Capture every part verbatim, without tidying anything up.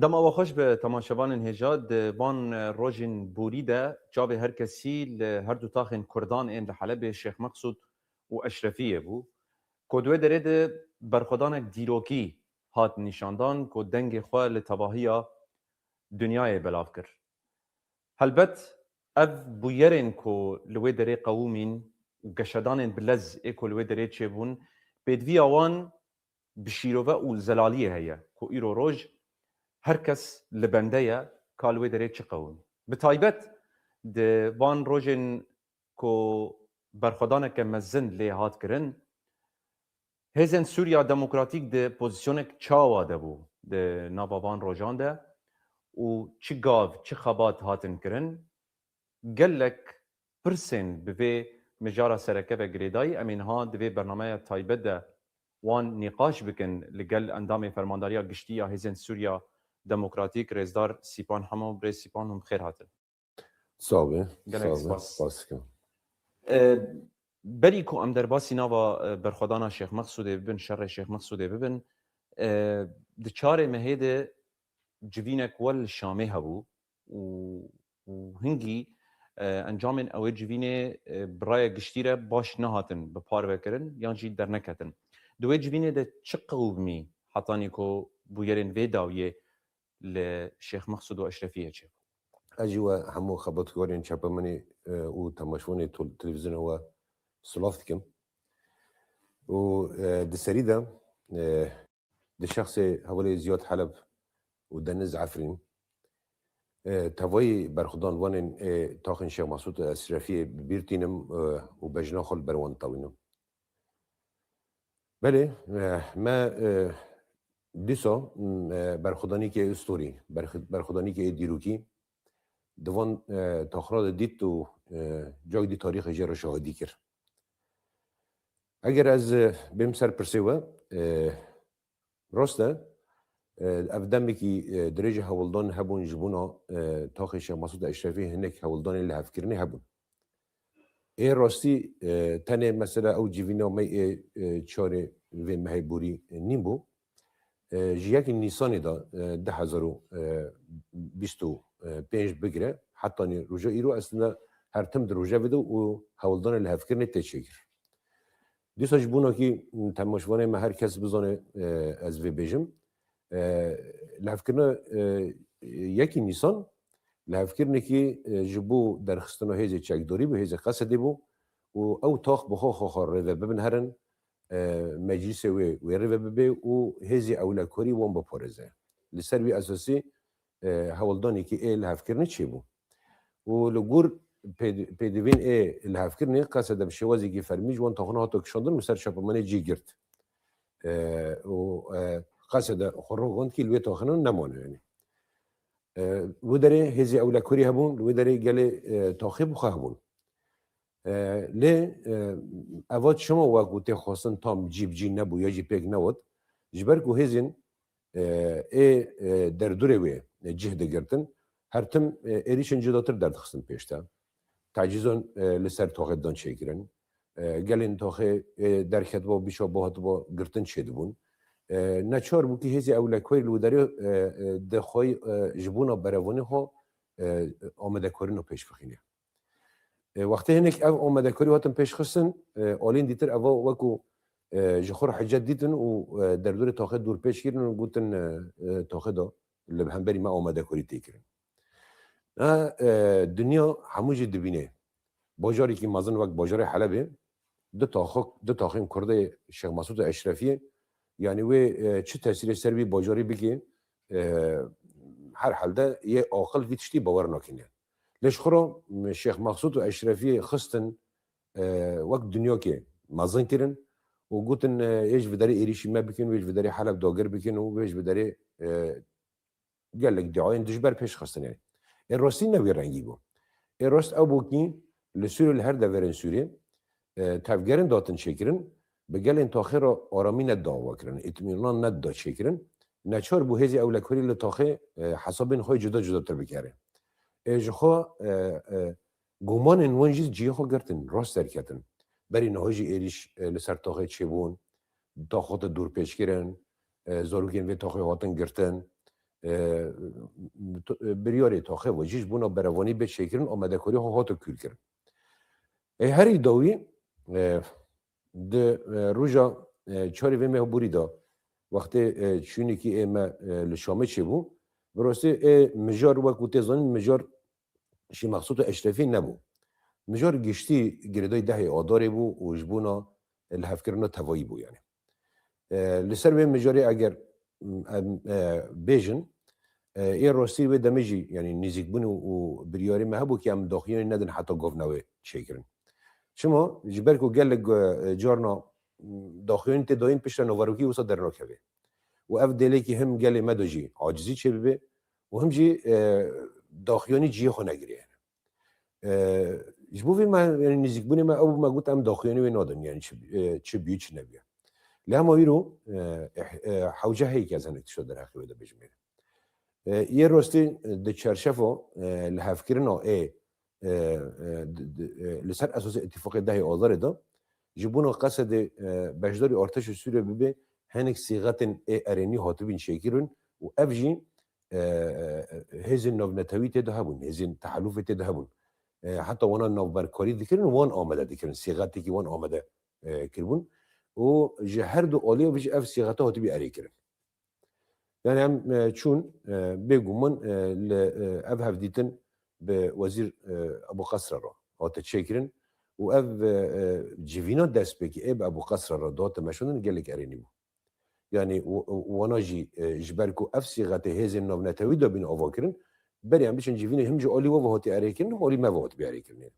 Dema we xweş be temaşevanên hêja, di van rojên borî de çavê her kesî li her du taxên Kurdan ên li Helebê, Şêx Meqsûd û Eşrefiyê bû, ku di wê derê de berxwedanek dîrokî hat nîşandan ku dengê xwe li tevahiya dinyayê belav kir. Helbet ev bûyerên ku li wê derê qewimîn û geşedanên bi lez ê ku li wê derê çêbûn, pêdiviya wan bi şîrove û zelaliyê heye ku îro roj her kes li bende ye ka li wê derê çi qewimî. Bi taybet di van rojên ku berxwedaneke mezin lê hat kirin, Hêzên Sûriya Demokratîk di pozîsyonek çawa de bû di nava van rojan de û çi gav, çi xebat hatin kirin? Gelek pirsên bi vê mijara sereke ve girêdayî, em ê niha di vê bernameya taybet de wan nîqaş bikin li gel endamê Fermandariya Giştî ya Hêzên Sûriya Demokratîk, Rêzdar Sîpan Hemo. Birêz Sîpan, hûn bi xêr hatin. Sax be, Gelek sax be, spas. Spas dikim. E, berî ku em derbasî nava, e, berxwedana Şêx Meqsûdê bibin, şerê Şêx Meqsûdê bibin, e, di çarê mehê de civînek wel li Şamê hebû û, û hingî, e, encamên ewê civînê, e, bi raya giştî re baş nehatin bi parve kirin yan jî derneketin. Di wê civînê de çi qewimî hetanî ku bûyerên vê dawiyê li Şêx Meqsûd û Eşrefiyê çêbû. Ez jî we hemû xebatkarên çapemenê, e, û temaşevanê tol-, televîzyona we silav dikim. Û, e, di serî de, e, di şexsê hevalê Ziyad Heleb û Deniz Efrîn, e, tevayî berxwedanvanên, e, taxên Şêx Meqsûd û Eşrefiyê bi bîr tînim, e, û bejna xwe li ber wan tewînim. Belê, e, me, e, dîsa, m, e, berxwedanîkê storî, berx-, berxwedanîkê dîrokî di van, e, taxra de dît û, e, cayê dî tarîxê jê re şahidî kir. Eger ez, e, bêm ser pirsê we, e, Rast e, e, ev demekî, e, dirêj e hewldan hebûn ji bona, e, taxê Şêx Mesûd Eşrefî hinek hewldanên lihevkirinê hebûn. Ê rastî, e, tenê mesela ew civîna me ê, e, çarê vê mehê borî, e, nîn bû. E, ji yekê Nîsanê de, e, du hezar û bîst û pênc bigire hetanî roja îro aslında her tim di rojevê de û hewldanê lihevkirinê tê çêkir. Dîsa ji bona kî temaşevanê me her kes bizane, e, ez vê bêjim. E, lihevkirina, e, yekî Nîsan, lihevkirinekî, e, ji bo derxistina hêzê çekdarî bû, hêzê Qesedê bû û ew tax bi xwe xwe xwe rêve bibin herin, e, meclîsê wê, wê rêve bibe û hêzê ewlekarî wan biparêze. Li ser wî esasî, e, hewldanekî ê lihevkirinê çêbû. Û li gor pêd-, pêdivîn ê lihevkirinê Qesede bi şêwazekî fermî ji wan taxûna hate kişandin û ser çapemenê cî girt. E, û, e, Qesede xwe ragand kî li wê taxûna nemane, yanî. E, wê derê hêzê ewlekarî hebûn, li wê derê gelê, e, taxê bi xwe hebûn. E, lê, e, eva çima wek û tê xwestin tam cî bi cî nebû ya jî pêk newt? Ji ber ku hêzên, e, ê, e, derdorê wê, e, cih digirtin, her tim, e, êrîşên cudatir derdixistin pêş de. Tecîzan, e, li ser taxê dan çêkirin. E, gelên taxê, e, derketiba, bîça bo hatiba girtin çêdibûn. E, neçar bû ki hêzê ewlekarî li wê derê, e, e, di xwe, e, ji bona berevanê xwe, e, amadekarîna pêş bixîne. E, wextê hinek ev amadekarî hatin pêşxistin, e, alîn dîtir eva wekû, e, ji xwe re hicet dîtin û, e, derdorê taxê dûr pêç kirin û gotin, e, e, taxê de li hemberî me amadekarî tê kirin. E, e, dinya hemû jî dibîne. Bajarekî mezin wek bajarê Helebê, du taxo-, du taxên Kurdê Şêx Mesûd û Eşrefiyê, yanî wê, e, çi tesîrê ser wî bajarî bike, e, her halde yê aqil vî tiştî bawer nakine. Lê ji xwe re, m, Şêx Mexsûd û Eşrefiyê xistin, e, wek dinyokê mezin kirin û gotin, e, ê ji vê derê êrîşî me bikin, wê ji vê derê Heleb dagir bikin û wê ji vê derê, e, gelek diayên dijber pêş xistinê. Ê rastî ne wî rengî bû. Ê rast ew bû kî Li Sûriyê, li her deverên Sûriyê, e, tevgerin datin çêkirin, bi gelên taxê re aramî nedida ava kirin, îtmînan nedida çêkirin. Neçar bû hêzê ewlekarî li taxê, e, hesabên xwe cuda cudatir bikere. Ê ji xwe, e, e, gumanên wan jî cihê xwe girtin, rast derketin. Berî niha jî êrîş, e, li ser taxê çêbûn, taxa hatin dûrpêçkirin, e, zarokên vê taxê hatin girtin. E, to-, e, biryarê taxê ve jî ji bona berevanî bê çêkirin, amadekariya xwe hate kûrkirin. Ê herî dawî, e, di, e, roja, e, çarê vê meha borî de, wextê, e, çûnekî ê me, e, li Şamê çêbû, bi rastî ê mijar, wek ku tê zanîn, mijar Şêx Mexsûd û Eşrefî nebû. Mijar giştî girêdayî dehê Adarê bû û ji bona lihevkirina tevayî bû yani. E, li ser wê mijarê eger, m, em, e, bêjin, e, ê rastî wê demê jî, yani nêzîkbûn û, û biryarê me hebû ki em daxuyanî nedin heta govna wê çêkirin. Çima? Ji ber ku gelek, e, carna, m, daxuyanî tê dayîn piştre naverokî wisa dernakeve. Û ev dêlekî him gelê me de jî acizî çêbibe û him jî, e, daxuyanî cihê xwe negiriye. E, ji bo vê me, yani nêzîkbûnê me ew bû, me got em daxuyanî wê nadin, yani çi, e, çi bûye, çi nebûye. Lê hema îro, e, eh, e, hewce heye ki ez hinek tişta derheqê wê de bêjim ê. E, yê rastî, e, di çerçefa, e, lihevkirina ê, e, e, di, di, e, li ser esasê îtîfaqê dehê Azarê de, ji bona Qesedê, e, beşdarî artêşa Sûriye bibe, hinek sîxetên ê erênî hatibîn çêkirin û ev jî, e, e, hêzên navnetewî tê de hebûn, hêzên tehelûfê tê de hebûn. E, heta wana navberkarî dikirin, wan amade dikirin, sîxetekî wan amade, e, kiribûn. Û ji her du aliyê ve jî ev sîxete hatibî erê kirin. Yani em, e, çûn, e, bêguman, e, li, e, ev hevdîtin bi Wezîr, e, Ebû Qesra re hate çêkirin û ev, e, e, civîna destpêkê ê bi Ebû Qesra re dihate meşandin gelek erênî bû. Yani w-, w-, wana jî, e, ji ber ku ev sîxetê hêzên navnetewî de bîn avakirin, berê em biçin civînê him ji alî we ve hatî erêkirin, him alî me ve hatî erêkirin.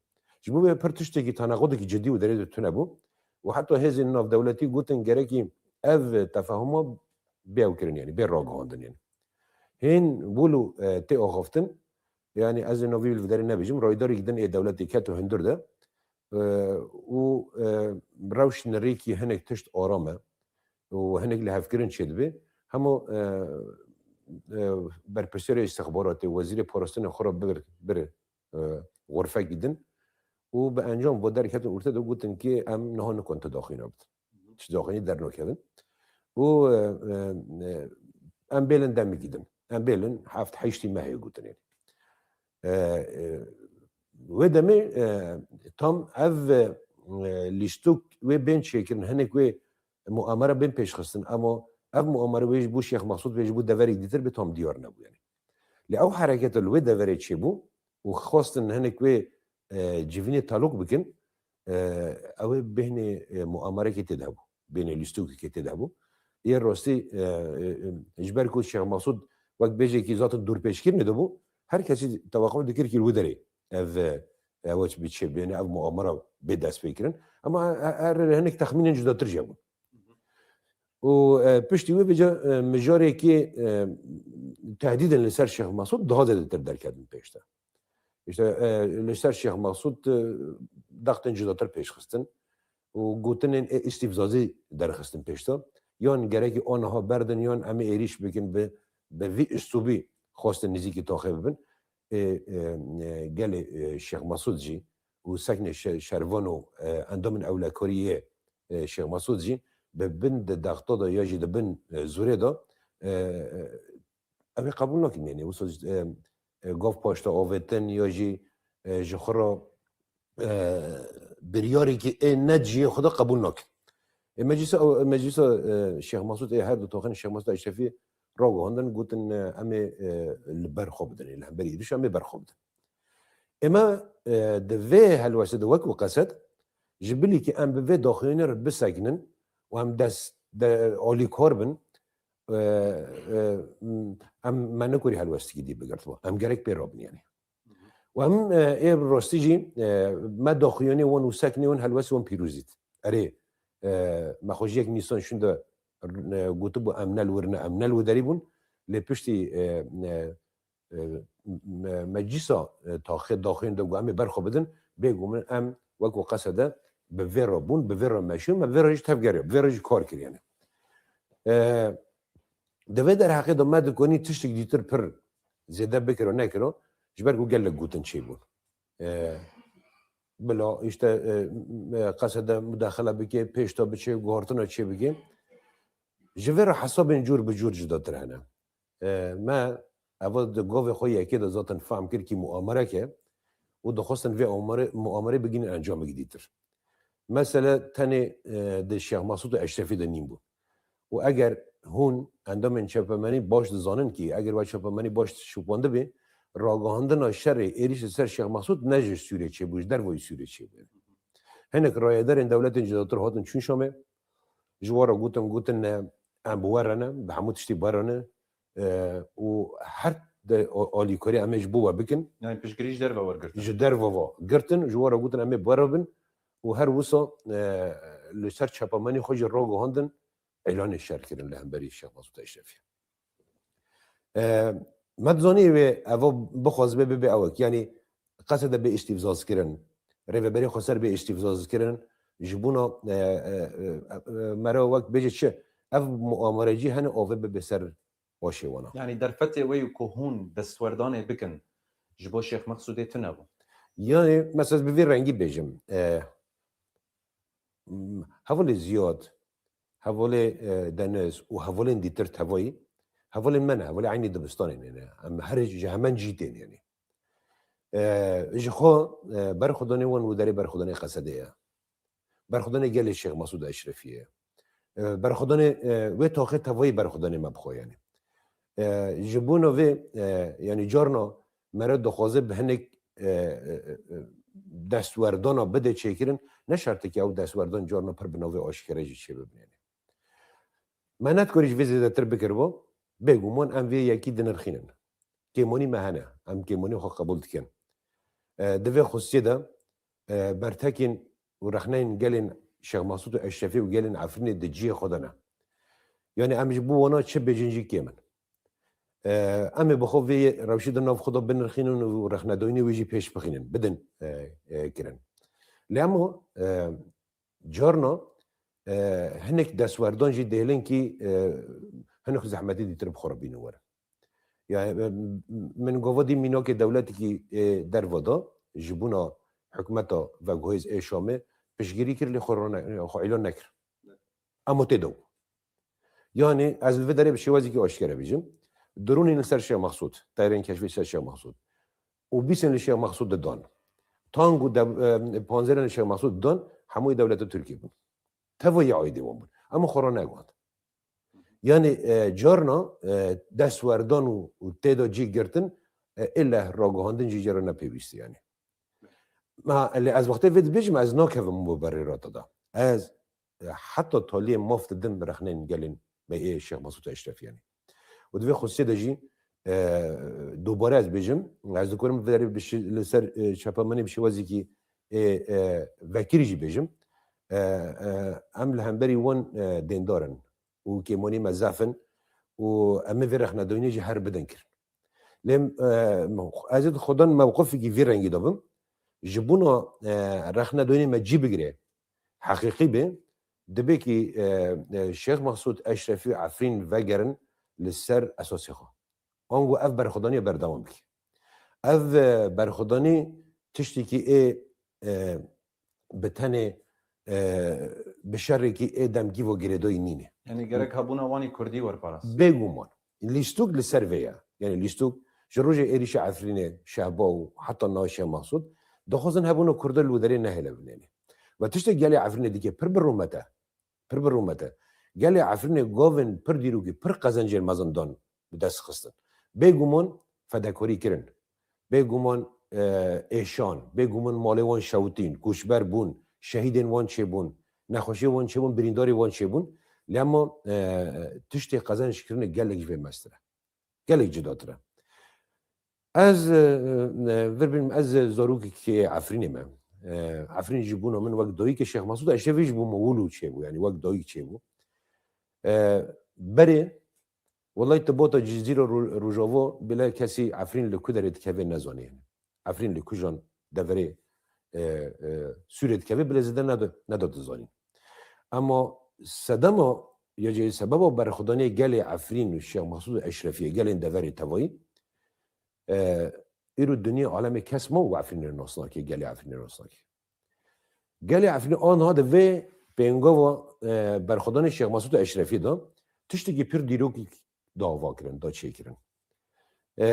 Ji bo vê pir tiştekî, tenaqudekî cidî û derê de tune bû û heta hêzên navdewletî gotin gerekî ev tefahuma bê ew kirin, yani bê ragihandin yani. Hên wilo, e, tê axaftin, yani ez ê navê wî li vê derê nebêjim, raydarekî din ê dewletê keto hundir de, e, û, e, rewş nirêkî hinek tişt aram e û hinek lihevkirin çêdibe. Hema, e, e, berpirsiyarê îstixbaratê, wezîrê parastinê xwe re bir, bir, e, xurfekî din û bi encam ve derketin orte de gotin ki em niha nikan tu daxuyna bidin. Tişt daxuyanî dernakevin. Û, e, e, e, em bêlin demekî din. Em bêlin heft heştî mehê gotinê. E, e, wê demê, e, tam ev, e, lîstok wê bên çêkirin, hinek wê muamere bên pêşxistin. Ama ev muamere wê ji bo Şêx Mexsûd, wê ji bo deverek dîtir bê tam diyar nebû yani. Lê ew hereketa li wê deverê çêbû û xwestin hinek wê, e, civînê talok bikin, e, ew ê bêhnê, e, muamerekê tê de hebû. Bêhnê lîstokekê tê de hebû. Yê rastî, e, e, e, ji ber ku Şêx Mesûd wek bêjekî zaten dûrpêçkirinê de bû, her kesî teweqû dikir ki li wê derê ev, e, ew bi çêbêne, ev muamera bê destpêkirin. Ama her, her hinek texmînên cudatir jî hebûn. Û, e, piştî wê vêca, e, mijarekî, e, tehdîdin li ser Şêx Mesûd daha zêdetir derketin pêş de. Îşte, e, li ser Şêx Mesûd, e, dextên cudatir pêş xistin û gotinên ê îstîfzazî derxistin pêş de. Yan gerekî aniha berdin, yan em ê êrîş bikin, bi, bi vî uslûbî xwestin nêzîkî taxê bibin. Ê, e, e, gelê, e, Şêx Mesûd jî û seknê şe-, şervan û, e, endamên ewlekariyê, e, Şêx Mesûd jî bi bin di dexta de ya jî di bin, e, zûrê de, e, e, ew ê qebûl nakin. Yanî wisa, e, e, gav paşta avêtin ya jî, e, ji xwe re, e, biryarekî ê ne cihê xwe de qebûl nakin. E, meclisa, meclisa, e, Şêx Mesûd ê her du taxên Şêx Mesûd Eşrefî ragihandin, gotin, e, em ê, e, li ber xwe bidin, ê li hemberî êrîş em ê ber xwe bidin. Ê me, e, di vê helwestê de wek bi qesed, ji bilî ki em bi vê daxuyanî re bisekinin û em dest, de, alîkar bin, e, e, em, me nekarî helwestekî dî bigirtibû. Em gerek pê rabin yani. Û em, e, ê rastî jî, e, me daxuyanî wan û seknê wan helwestê wan pîroz dît. Erê, e, me xwe ji yek Nîsan şûnde, e, gotibû em ne li wir ne, em ne li wir derî bûn. Lê piştî, e, e, e, me, meclisa, e, taxê daxuyanî de got em ê ber xwe bidin, Bêguman em wekî Qesede bi vê re bûn, bi vê re meşîn, me bi vê re jî tevgeriya, bi vê re jî kar kir yani. E, di vê derheqê de me dikonî tiştek dîtir pir zêde bikiro nekiro, ji ber ku gelek gotin çêbûn. E, bila işte, e, e, Qesede mudaxele bike, pêşta biçe, guhartina çêbike. Ji vê re hesabên cûr bi cûr cudatir hene. E, me eva di govê xwe yekê de zaten fehm kir kî muamerek e û dixwestin vê amare-, muamerê bigînin encamekî dîtir. Mesele tenê, e, di Şêx Mesûd û Eşrefî de nîn bû. Û eger hûn endamên çapemenî baş dizanin kî eger we çapemenî baş şopandibê, ragihandina şerê êrîş li ser Şêx Mesûd ne ji Sûrê çêbû, ji dervayî Sûrê çêbû. Hinek rayedarên dewletên cudatir hatin çûn Şamê, ji we re gotin, gotin ne, em bi we re ne, bi hemû tiştî bi we re ne, e, û her de a-, alîkarî em ê ji bo we bikin. Yani piştgirî ji derve wergirtin. Ji derve ve girtin, ji we re gotin em ê bi we re bin û her wisa, e, li ser çapemenî xwe jî ragihandin, îlanê şer kirin li hemberî Şêx Mesûd Eşrefî. E, me dizanî wê eva bixwazibe bibe ewek. Yani Qesede bê îstîfzaz kirin, rêveberê xweser bê îstîfzaz kirin, ji bona, e, e, e, e, mera wek bêje çi, ev muamerecî hene ave bibe ser aşê wana. Yani derfetê wê ku hûn destwerdanê bikin ji bo Şêx Mexsûdê tune bû. Yani mesela ez bi vî rengî bêjim, e, m-, hevalê Ziyad, hevalê, e, Deniz û hevalên dîtir tevayî, hevalên me ne, hevalê eynî dibistanê ne. Em her ji hemen cî tên yani. E, ji xwe, e, berxwedanê wan û derê berxwedanê Qesedê ye. Berxwedanê gelê Şêx Mesûd Eşrefî ye. E, berxwedanê, e, wê taxê tevayî berxwedanê me bi xwe yani. E, ji bona vê, e, yani carna mere dixwaze bi hinek, e, e, e, destwerdana bide çêkirin, ne şerteke ew destwerdan carna pir bi navê aşkere jî çêbibin yani. Me nedikorî ji vê zêdetir bikiribo, bêguman em vê yekî dinirxînin. Kêmanî me hene, em kêmanî xwe qebûl dikin. E, di vê xusiyê de, e, bertekên û rexneyên gelên Şêx Mesûd û Eşrefî û gelên Efrînê di cihê xwe de ne. Yani em ji bo wana çi bêjin jî kêm in. E, em ê bi xwe vê rewşê di nav xwe de binirxînin û rexnedayînê wê jî pêş bixînin, bidin, e, e, kirin. Lê hema, e, carna, e, hinek destwerdan jî dihêlin kî, e, hinek zehmetî dîtir bi xwe re bînin werin. Yani, e, min gava dî mînakê dewletekî, e, derve da, ji bona hikûmeta veguhêz ê Şamê piştgirî kir, lê xwe rane-, xwe îlan nekir. Ema tê de bû. Yani, ez li vê derê bi şêwazekî aşkere bêjim. Dronên li ser Şêx Mexsûd, teyarên keşfê ser Şêx Mexsûd. Û bîsên li Şêx Mexsûd didan. Tang û dev-, e, panzerên li Şêx Mexsûd didan, hemûyê dewleta Tirkiyê bûn. Tevayî aîdê wan bûn. Ema xwe raneguhand. Yani, e, carna, e, destwerdan û, û tê de cî girtin, e, îlle ragihandin jî jê re ne pêwîst e yani. Ma, lê ez wextê vê dibêjim, ez nakevim bo berê re te da. Ez, e, heta taliyê maf didim rexnên gelên me ê Şêx Mesûd Eşrefî yani. Û di vê xusiyê de jî, e, dubare ez bêjim, ez dikarim vê derê bi şi-, li ser, e, çapemenê bi şêwazekî, e, e, vekirî jî bêjim. E, e, em li hemberî wan, e, dêndar in û kêmanî me zef in û em ê vê rexnedayînê jî her bidin kirin. Lê, e, ez ê di xwedan mewqifekî vî rengî de bim. Ji bona, e, rexnedayînê me cî bigire, heqîqî be, dibe kî, e, e, Şêx Mexsûd Eşrefî û Efrîn vegerin li ser esasê xwe. Ango ev berxwedanî berdewam bike. Ev, e, berxwedanî tiştekî ê, e, bi tenê, e, bi şerekî ê demkî ve girêdayî nîne. Yani gerek hebûna wan ê kurdî werparast. Bêguman. Lîstok li ser vê ye. Yani lîstok ji rojê êrîşa Efrînê, Şehba û heta niha Şêx Mexsûd, dixwazin hebûna kurda li wê derê nehêle binêne. Ve tiştek gelê Efrînê dike pir bi rûmet e. Pir bi rûmet e. Gelê Efrînê govên pir dîrokî, pir qezencên mezin dan bi dest xistin. Bêguman fedekarî kirin. Bêguman, e, êşan. Bêguman malê wan şewitîn, koçber bûn, şehîdên wan çêbûn, nexweşiyê wan çêbûn, birîndarê wan çêbûn. Lê hema, e, tiştê qezenc kirinê gelek ji vê mestir e. Gelek cudatir e. Ez, e, e, vir bînim, ez zarokekî Efrînê me. E, Efrîn ji bona min wek dayikê Şêx Mesûd Eşrefî ji bo min wilo çêbû, yani wek dayik çêbû. E, berê, wellahî tu bota Cizîra Ro-, Rojava bile kesî Efrîn li ku derê dikeve nezanê yani. Efrîn li kujan deverê, e, e, Sûriyê dikeve, bilê zêde neda, neda dizanîn. Ema sedema ya jî sebeba berxwedaniyê gelê Efrîn û Şêx Mesûd û Eşrefiyê, gelên deverê tevayî, e, îro dinyê alemê kes ma û Efrînê nas nake, gelê Efrînê nas nake. Gelê Efrînê aniha di vê pêngava, e, berxwedanê Şêx Mesûd û Eşrefiyê de tiştekî pir dîrokî dava kirin, da çêkirin. E,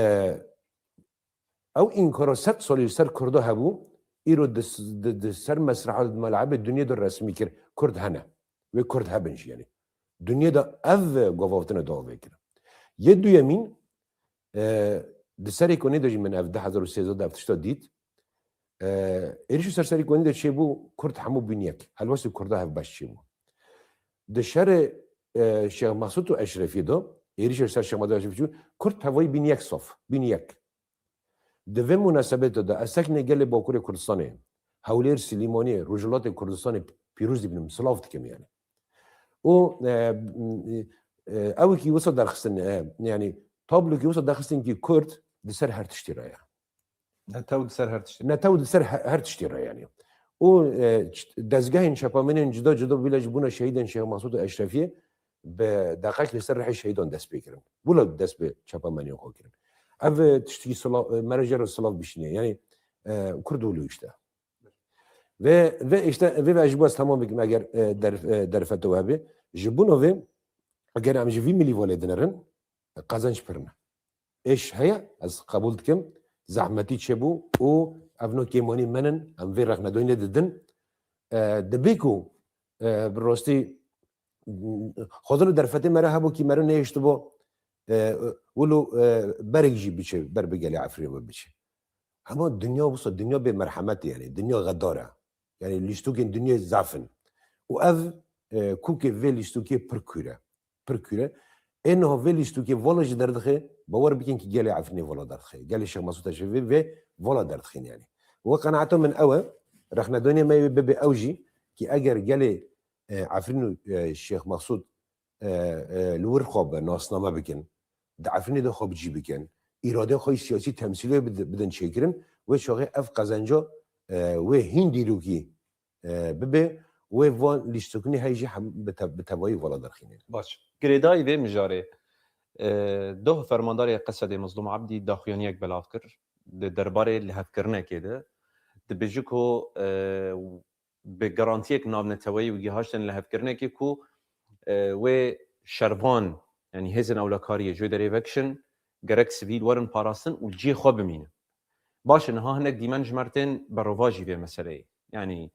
ew înkara sed salî li ser Kurda hebû, îro di, di, di ser mesreha, di melebê dinyê de resmî kir, Kurd hene. Wê Kurd hebin jî, yanî. Dinyê de ev govavtine dava vê kirin. Yê duyemîn, e, di serê konê de jî min ev du hezar û sêzdeh de ev tişta dît. E, êrîş û ser serê konê de çêbû, Kurd hemû bûn yek. Helwestê Kurda hevbeş çêbû. Di şerê, e, Şêx Mesûd û Eşrefî de, êrîşê ser Şêx Mesûd û Eşrefî çû, Kurd tevayî bîn yek saf, bîn yek. Di vê munasebetê de ez seknê gelê Bakurê Kurdistanê, Hewlêr, Silîmaniyê, Rojhilatê Kurdistanê pîroz dibînim, silav dikim yani. Û, e, e, ew ki wisa derxistin, e, yani tablo ki wisa derxistin ki Kurd di ser her tiştî re ya. Netew di ser her tiştî. Netew di ser he-, her tiştî re yani. Û, e, ç-, dezgehên çapemenên cuda cuda bile ji bona şehîdên Şêx Mesûd û Eşrefiyê bi deqek li ser rihê şehîdan dest pê kirin. Wilo dest bi çapemeniyê xwe kirin. Ev, e, tiştekî silav, e, mere jê re silav bişîne. Yani, e, Kurd wilo işte. Ve, ve işte, ve, ve ji bo ez tamam bikim eger, e, der-, e, derfeto hebe. Ji bona vê, eger em ji vî milîvalê dinerin, qezenc pir ne. Êş heye, ez qebûl dikim, zehmetî çêbû û ev no kêmanî menin, em vê rexnedoyînê didin. E, dibe ku, e, bi rastî, xwezin û derfetê me re hebû kî me re nehiştibo, e, wilo, e, berek jî biçe, ber bi gelê Efrînê ve biçe. Hema dinya wisa, dinya bê merhemet e yani, dinya xedar e. Yani lîstokên dinyê zaf in. Û ev, e, kûkê vê lîstokê pir kûr e. Pir kûr e. Ê niha vê lîstokê vala jî derdixe, bawer bikin ki gelê Efrînê vala derdixe. Gelê Şêx Mesûd Eşrefî vê vala derdixin yani. Û qenaeta min ew e, rexnedoyînê me wê bibe ew jî ki eger gelê, e, Efrîn û, e, Şêx Mesûd, e, e, li wir xwe bi nasname bikin, di Efrînê de xwe bi cî bikin, îradeyên xwe yê siyasî temsîlê bid-, bidin çêkirin, wê çaxê ev qezenca, e, wê hîn dîrokî, e, bibe, wê van lîstokinê hey jî hem bi te-, bi tevayî vala derxînê. Baş. Girêdayî vê mijarê, e, doh fermandarê Qesedê Mezlûm Ebdî daxuyaniyek belav kir. Di derbarê lihevkirinekê de dibêje ku, e, bi garantiyek navneteweyî û gihaştin lihevkirinekê ku, e, wê şervan, yanî hêzên ewlekariyê ji wê derê vekişin, gerek sivîl werin parastin û li cihê xwe bimînin. Baş e, niha hinek dîmen ji me re tên berovajî vê meseleyê. Yanî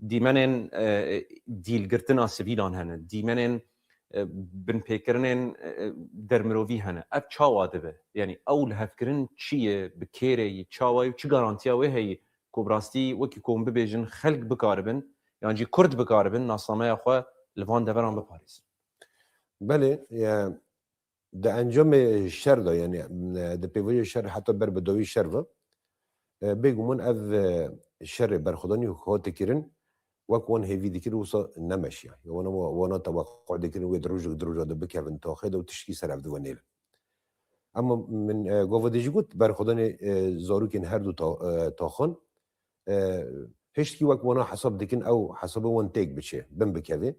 dîmenên, e, dîlgirtina sivîlan hene, dîmenên, e, binpêkirinên, e, dermirovî hene. Ev çawa dibe? Yanî ew lihevkirin çi ye, bi kê re yî, çawa ye û çi garantiya wê heye ku bi rastî wekî ku hûn bibêjin xelk bikaribin, yan jî Kurd bikaribin nasnameya xwe li van deveran biparêzin? Belê, e, di encamê şer de, yani, e, di pêvajoya şer heta ber bi dawî şer ve, e, bêguman ev, e, şerê berxwedanî hate kirin, wek wan hêvî dikir wisa nemeşiya. Ya wana, wana teweqû dikirin wê di rojek du roja de bikevin taxê de û tiştkî ser ev di ve nêlin. Ama min, e, gava de jî got, berxwedanê, e, zarokên her du ta-, e, taxan, e, hiştkî wek wana hesab dikin, ew hesabê wan têk biçe, bin bikeve.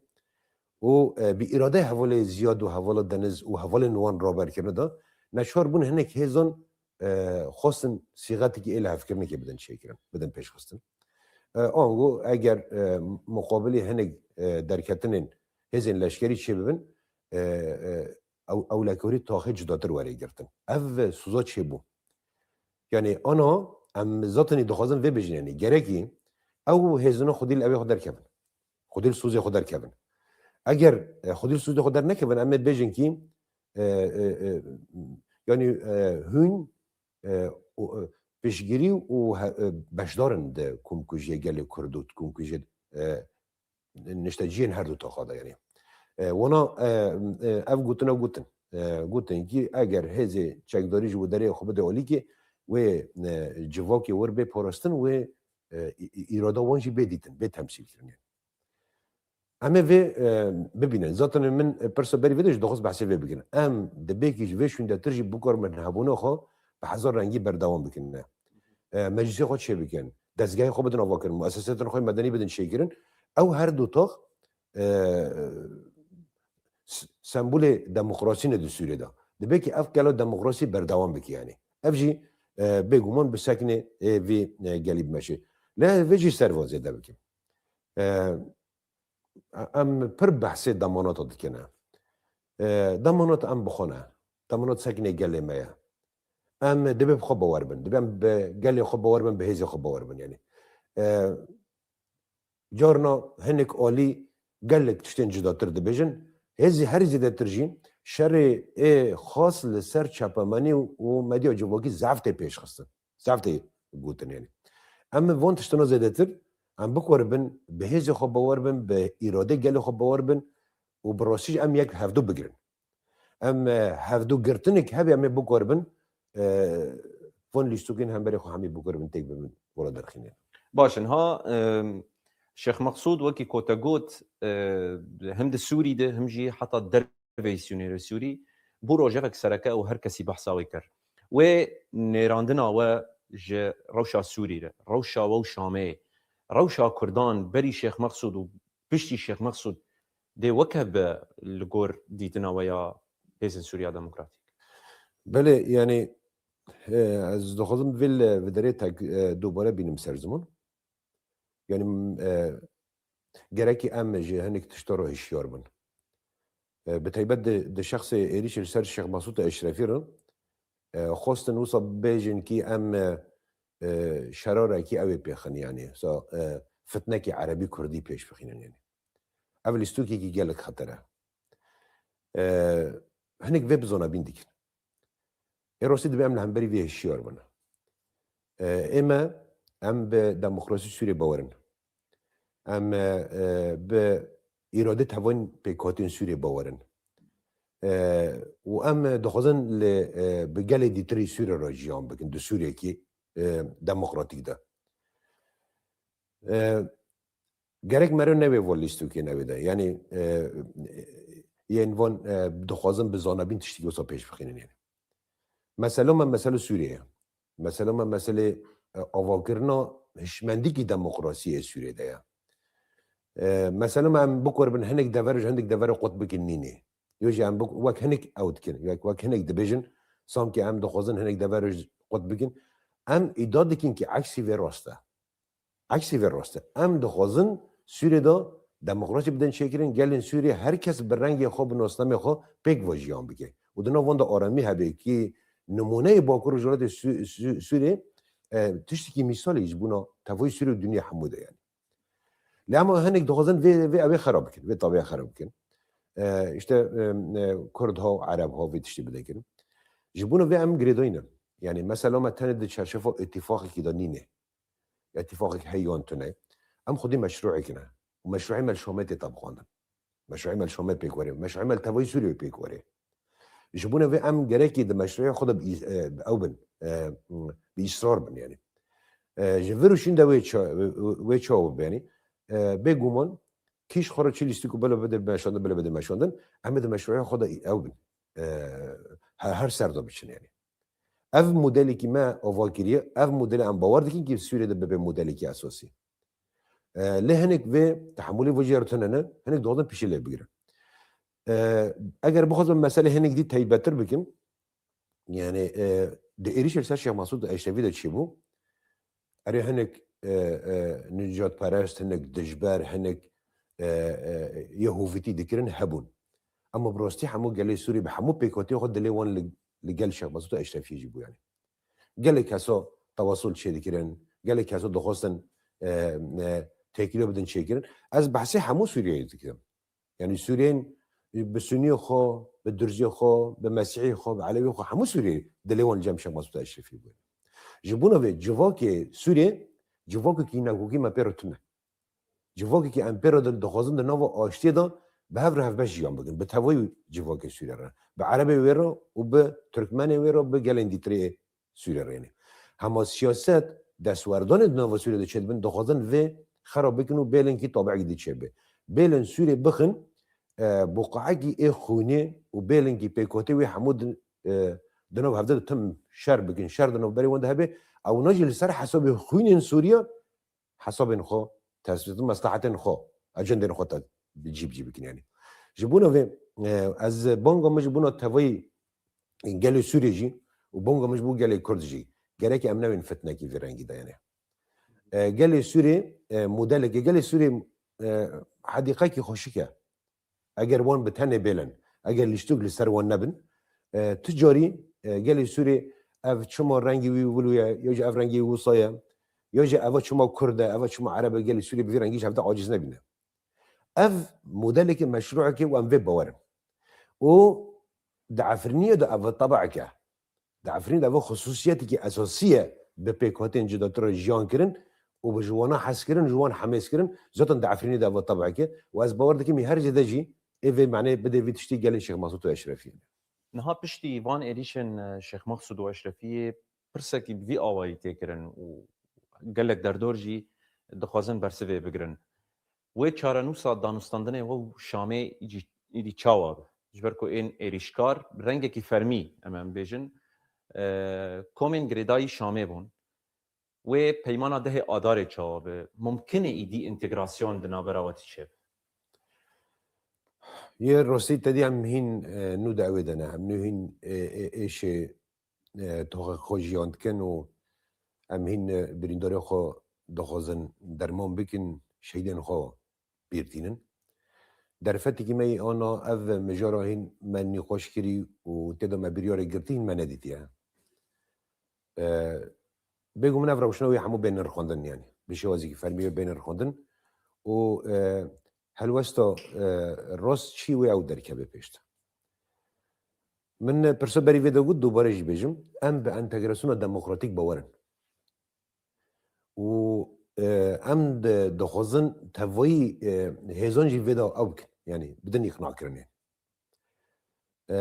Û, e, bi îradeyê hevalê Ziyad û hevala Deniz û hevalên wan raberkirine de neçar bûn hinek hêzan, e, xwestin sîxetekî ê lihevkirinekê bidin çêkirin, bidin pêşxistin. E, ango eger, e, muqabilê hinek, e, derketinên hêzên leşkerî çêbibin, e, e, ew-, ewlekarî taxê cudatir were girtin. Ev soza çêbû. Yani ana em zaten dixwazin vê bijînin. Gerekî ew hêzina xwedî li ewê xwe derkevin. Xwedî li sozê xwe derkevin. Eger, e, xwedî li sozê xwe dernekevin, em ê bêjin ki, e, e, e, yani, e, hûn, e, û, e, piştgirî û he-, e, beşdar in di komkujiyê gelê Kurd û di komkujiyê, e, nişteciyên her du taxa de, yani. E, wana, e, e, ev gotina gotin. E, gotin ki eger hêzê çekdarî ji bo derê xwe bide alîkê, wê, e, civakê wir bê parastin, wê, e, î-, î-, îrada wan jî bê dîtin, bê temsîlkirinê. Em ê vê, e, bibînin. Zaten min, e, pirsa berî vê de jî dixwest behsê vê bikin. Em dibê ki ji vê şûndetir jî bikarin hebûna xwe bi hezar rengî berdewam bikin. E, meclisê xwe çê bikin. dezgehê xwe bidin avakirin, muesesatên xwe medenî bidin çêkirin. Ew her du tax, e, s-, sembolê demokrasî ne di Sûriyê de. Dibe ki ev gelo demokrasî berdewam bike yani. Ev jî, e, bêguman bi sekinê, e, vî, e, gelî bimeşe. Lê vê jî ser van zêde bikim. E, em pir behsê demanata dikine. E, demanat em bi xwe ne. Demanat sekinê gelê me ye. Em dibe bi xwe bawer bin. Dibe em bi gelê xwe bawer bin, bi hêzê xwe bawer bin yani. E, carna hinek alî gelek tiştên cudatir dibêjin. Hêzî her zêdetir jî şerê ê xas li ser çapemenî û medya civakî zaf tê pêşxistin. Zaf tê gotin yani. Em van tiştana zêdetir, em bikaribin bi hêzê xwe bawer bin, bi îradê gelê xwe bawer bin û bi rastî jî em yek hevdu bigirin. Em, e, hevdu girtinek hebe em ê bikaribin, e, van lîstokên hemberê xwe hemî bikaribin têk bibin, wala derxînê. Baş in ha, e, Şêx Meqsûd wekî ku te got, e, him di Sûrî de, him jî heta derveyî sînorê Sûrî, bû rojevek sereke û her kesî behsa wê kir. Wê nêrandina we ji rewşa Sûrî re, rewşa we û Şamê, rewşa Kurdan berî Şêx Meqsûd û piştî Şêx Meqsûd dê weke be li gor dîtina we ya Hêzên Sûriya Demokratîk? Belê, yani, e, ez dixwazim vê li, vê derê tek, e, dubare bînim ser ziman. Yani, e, gerekî em ji hinek tişta re hişyar bin. E, bi taybet di, di şexsê êrîşê li ser Şêx Mesûd Eşrefî re, e, xwestin wisa bêjin ki em, e, e, şerarekî ew ê pêxin, yani, wisa, e, fitnekî erebî kurdî pêş bixînin, yani. Ev lîstokekî gelek xeter e. E, hinek vê bi zona bîn dikin. Ê rastî dibe em li hemberî vê hişyar bin. E, ê me, em bi demokrasî Sûriyê bawer in. Em, e, e, bi îrade tevan pêkhatiyên Sûriyê bawer in. E, û em, e, dixwazin li, e, bi gelê dîtirî Sûriyê re jiyan bikin, di Sûriyekî, e, demokratîk de. E, gerek meriv nebe van lîstokên ew ê de. Yani, e, yên van, e, dixwazin bi zanabîn tiştekî wisa pêş bixînin yani. Mesela me, mesela Sûriye ye. Mesela me, meselê, e, avakirina hişmendîkî demokrasiyê Sûriyê de ye. E, mesela me em bikaribin hinek dever ji hinek deverê qut bikin nînê. Yo jî em bik-, wek hinek ew dikin. Wek, wek hinek dibêjin, sankî em dixwazin hinek dever ji qut bikin. Em îdia dikin ki eksî vê rast e. Eksî vê rast e. Em dixwazin Sûriyê de demokrasî bidin çêkirin, gelên Sûriyê her kes bi rengê xwe, bi nasnamê xwe pêk ve jiyan bike. Û di nav wan de aramî hebe ki nimûneyê Bakur û Rojhilatê Sû-, Sû-, Sûriyê, e, tiştekî mîsalî ji bona tevayî Sûriyê û dinya hemû de yani. Lê ema hinek dixwazin vê, vê ew ê xera bikin, vê tavê xera bikin. E, işte, e, e, Kurd ha, Ereb ha, vê tiştê bide kirin. Ji bona vê em girêdayî ne. Yani mesela me tenê di çarşefa îtîfaqekî de nîne. Îtîfaqek heye yan tune. Em xwedî meşrûekî ne. Û meşrûê me li Şamê tê tebxandin. Meşrûê me li Şamê pêk were. Meşrûê me li tevayî Sûriyeyê pêk were. Ji bona vê em gerekî di meşrûê xwe de bi î-, e, bi ew bin, e, bi îsrar bin yani. E, ji vir û şîn de wê ça-, wê, wê çawa bibe yani. E, bêguman kî ji xwe re çi lîstik û bela bide meşandin, bela bide meşandin, em ê di meşrûê xwe de ew bin. E, he-, her ser de biçin yani. Ev modelekî me ava kiriye, ev modele em bawer dikin ki Sûriyê de bibe modelekî esasî. E, lê hinek vê tehemûlê vê jî ya tune ne, hinek dixwazin pişê lê bigirin. E, eger bixwazim meselê hinek dî teybetir bikim, yani, e, di êrîşê li ser Şêx Mesûd Eşrefî de çêbû, erê hinek, e, e, nijadperest, hinek dijber, hinek, e, e, yê hovîtî dikirin hebûn. Ema bi rastî hemû gelê Sûrî bi hemû pêkhatiyê xwe dilê wan li, li gel Şêx Mesûd Eşrefî jî bû yani. Gelek kesa tewasul çêdikirin, gelek kesa dixwestin, e, e, têkiliya bidin çêkirin. Ez behsê hemû Sûriyeyê dikim. Yani Sûriyên bi Sunî xwe, bi Durzî xwe, bi Mesîhî xwe, bi Elewî xwe, hemû Sûriyê dilê wan li cem Şêx Mesûd Eşrefî bû. Ji bona vê civakê Sûriyê, civakekî nakokî me pê re tune. Civakekî em pê re di-, dixwazin di nava aştiyê de bi hev re hevbeş jiyan bikin. Bi tevayî civakê Sûriyê re. Bi Erebê wê re û bi Tirkmenê wê re, bi gelên dîtirê Sûriyê re yê. Hema siyaset, destwerdanê di nava Sûriyê de çêdibin, dixwazin vê xera bikin û bêlên kî tabiekî dî çêbe. Bêlên Sûriyê bixin, e, buqaekî ê xwînê û bêlên kî pêkhatê wê hemû di, e, di nav hevde de tim şer bikin, şer di navberê wan de hebe, ewna jî li ser hesabê xwînên Sûriya hesabên xwe, tesbîtin meslehetên xwe, ecendên xwe te bi cî bi cî bikin yani. Ji bona vê, e, ez banga min ji bona tevayî gelê Sûriyê jî û banga min ji bo gelê Kurd jî. Gerek em newên fitnekî vî rengî de yani. E, gelê Sûriyê, e, modelekê, gelê Sûriyê, e, hedîqekî xweşik e. Eger wan bi tenê bêlin, eger lîstik li ser wan nebin, e, tu carî, e, gelê Sûrê ev çima rengî wî wilo ye, ya jî ev rengî wisa ye, ya jî eva çima Kurd e, eva çima Ereb e, gelê Sûrê bi vî rengî ji hev de aciz nebîne. Ev modelekê meşrûekê û em vê bawer in. Û di efrîniyê de ev tebeeke. Di Efrînê de ev xusûsiyetekî esasî ye bi pêkhatên cudatir re jiyan kirin û bi ji wana hez kirin, ji wan hemêz kirin. Zaten di Efrînê de ev tebeeke û ez bawer dikim her jê de jî ê vê manê bidê vî tiştî gelê Şêx Mesûd û Eşrefiyê. Niha piştî van êrîşên, e, Şêx Mexsûd û Eşrefiyê pirsekî bi vî awayî tê kirin û gelek derdor jî dixwazin bersivê bigirin. Wê çarenûsa danûstandinê we û Şamê îdî, îdî çawa be? Ji ber ku ên êrîşkar rengekî fermî, em, em bêjin, e, komên girêdayî Şamê bûn. Wê peymana dehê Adarê çawa be? Mumkin e îdî întegrasyon di navbera we tê çêbe? Yê rastî te dî em hîn, e, nû di ewê de ne. Em nû hîn, e, e, êşê, e, toxê xwe jiyan dikin û em hîn, e, birîndarê xwe dixwazin derman bikin, şehîdên xwe bîr tînin. Derfetekî me yê ana ev mijara hîn me nîqaş kirî û tê de me biryarê girtî hîn me nedîtiye. E, bêguman ev rewşina wê hemû bên nirxandin, yani bi şêwazekî fermî wê bên nirxandin û, e, helwesta, e, rast çi wê ew derkeve pêş de. Min pirsa berî vê de got, dubare jî bêjim, em bi entegrasyona demokratîk bawer in. Û, e, em di-, dixwazin tevayî, e, hêzan jî vê de ew bikin, yani bidin îqnakirinê. E,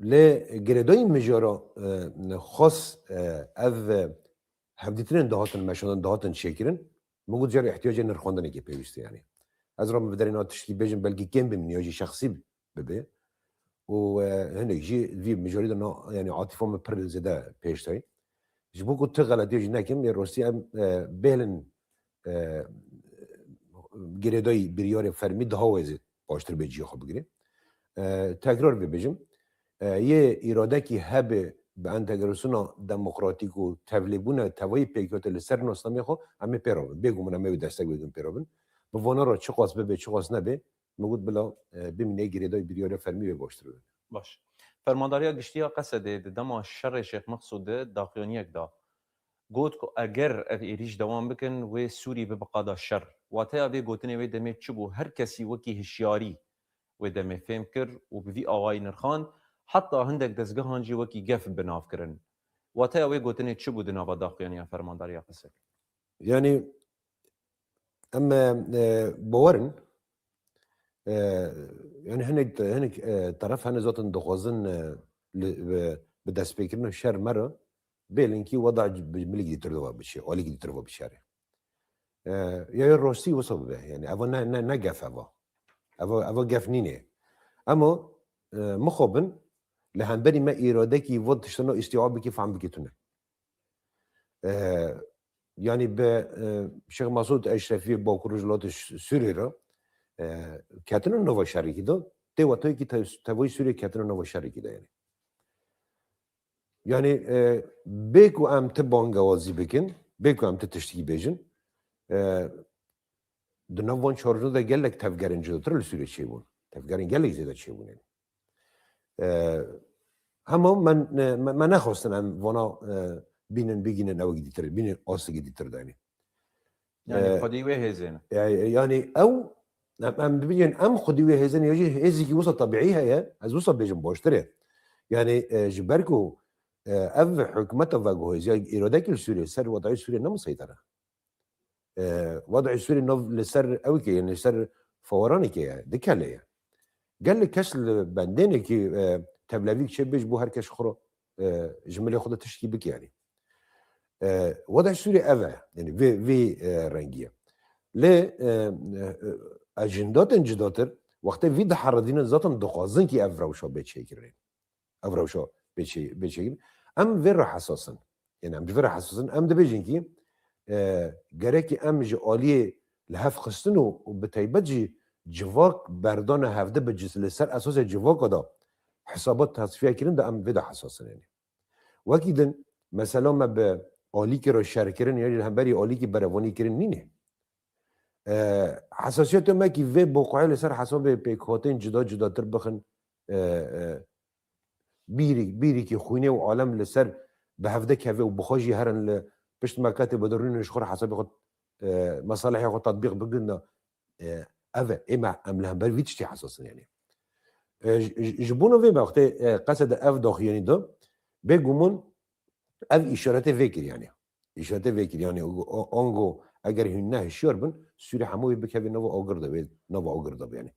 lê girêdayî mijara, e, xas, e, ev, e, hevdîtinên dihatin meşandin, dihatin çêkirin, min got, car ihtiyacê nirxandinekê pêwîst e, yani. Ez re min biderê na tiştkî bêjim, belkî kêm bimîne ya jî şexsî bibe. Û, e, hinek jî vî mijarî de na, yani atifa min pir zêde pêş tayî. Ji bo ku tu xeletiya jî nekim, ê rastî em, e, bêhlin, e, girêdayî biryarê fermî daha wê zêd baştir bê cihê xwe bigire. E, tekrar bibêjim, e, yê îradekî hebe bi entegrasyona demokratîk û tevlêbûna tevayî pêkhatê li ser nasnameyê xwe, em ê pê re bin. Bêguman em ê wê destek bidin pê re bin. Bi vana re çiqas bibe, çiqas nebe, min got bila, e, bimîne girêdayî biryara fermî wê baştir be. Baş. Fermandariya Giştî ya Qesedê di dema şerê Şêx Mexsûd de daxuyaniyek da. Got ku eger ev êrîş dewam bikin, wê Sûrî bibe qada şer. Wateya vê gotinê wê demê çi bû? Her kesî wekî hişyarî wê demê fêm kir û bi vî awayî nirxand, heta hindek dezgehan jî wekî gef bi nav kirin. Wateya wê gotinê çi bû di nava daxuyaniya Fermandariya Qesedê? Yani em, e, e, bawer in, e, yani hinek, hinek, e, teref hene zaten dixwazin, e, li, e, bi destpêkirina şer me re bêlinkî weda bi milik dîtir de ve biçe, alîk dîtir ve biçare. E, ya, ya rastî wisa bibe, yani eva ne, ne, ne gef eva. Eva, eva gef nîne. Ama, e, mixabin li hemberî me îradekî va tiştana îstîa bikî, fehm bikî tune. E, yani bi, e, Şêx Mesûd Eşrefî Bakur Rojhilatê Ş-, Sûriyê re, e, ketine nava şerekî de, tê wetayekî te-, tevayî Sûriyê ketine nava şerekî de yani. Yani, e, bê ku em ti bangewazî bikin, bê ku em ti tiştikî bêjin, e, di nav van çarjina de gelek tevgerên cudatir li Sûriyê çêbûn. Tevgerên gelek zêde çêbûn yani. E, hema me, me, me nexwestin em vana, e, bînin, bigînin ewek dîtir, bînin astikî dîtir de yani. Yani, e, xwedî wê hêzê ne. E, yani ew, em, em bibînin, em xwedî wê hêzê ne, ya jî hêzekî wisa tebiî heye, ez wisa bêjim baştir e. Yani, e, ji ber ku, e, ev hikûmeta veguhêz ya îradekî li Sûriyê ser wedayê Sûriyê ne museyter e. E, wedayê Sûriyê nav li ser ewkê, yani li ser fawaranekê ye, dikele ye. Gelek kes li bendênekî, e, tevlevîk çêbê ji bo her kes xwe re, e, ji milê xwe de tiştkî bike yani. E, wedayê Sûriyê ev e, yani vê, vê, e, rengî ye. Lê, e, e, ecindatên cudatir, wextê vî diheredînin zaten dixwazin kî ev rewşa bê çêkirin. Ev rewşa bê çê-, bê çêkirin. Em vê re hesas in. Yani em ji vê re hesas in. Em dibêjin kî, e, gerekî em ji aliyê li hev xistin û, û bi taybet jî civak berdana hevdi bi ci-, li ser esasê civaka de hesabat tasfiye kirin de em vê de hesas in. Yanî wekî din mesela me bi alîkî re şer kirin, yanî li hemberî alîkî berevanî kirin nîne. E, hesasiyetê me kî vê boqayê li ser hesabê pêkhatên cuda cudatir bixin, e, e, bîrî-, bîrîkî xwînê û alem li ser bi hevde keve û bi xwe jî herin li pişt me ketê bidirûnin ji xwe re hesabê xwe, e, mesalihê xwe tatbîq bikin de, e, ev e, ê me, em li hember vî tiştî hesas in, yanî. E, ji, ji, ji bona vê me wextê, e, qesede ev daxuyanî de, bêguman ev îşaretê vê kir, yanî. Îşaretê vê kir, yanî, o, o, ango eger hûn ne hişyar bin, Sûrî hemû wê bikeve nava agir de, wê nava agir de be, yanî.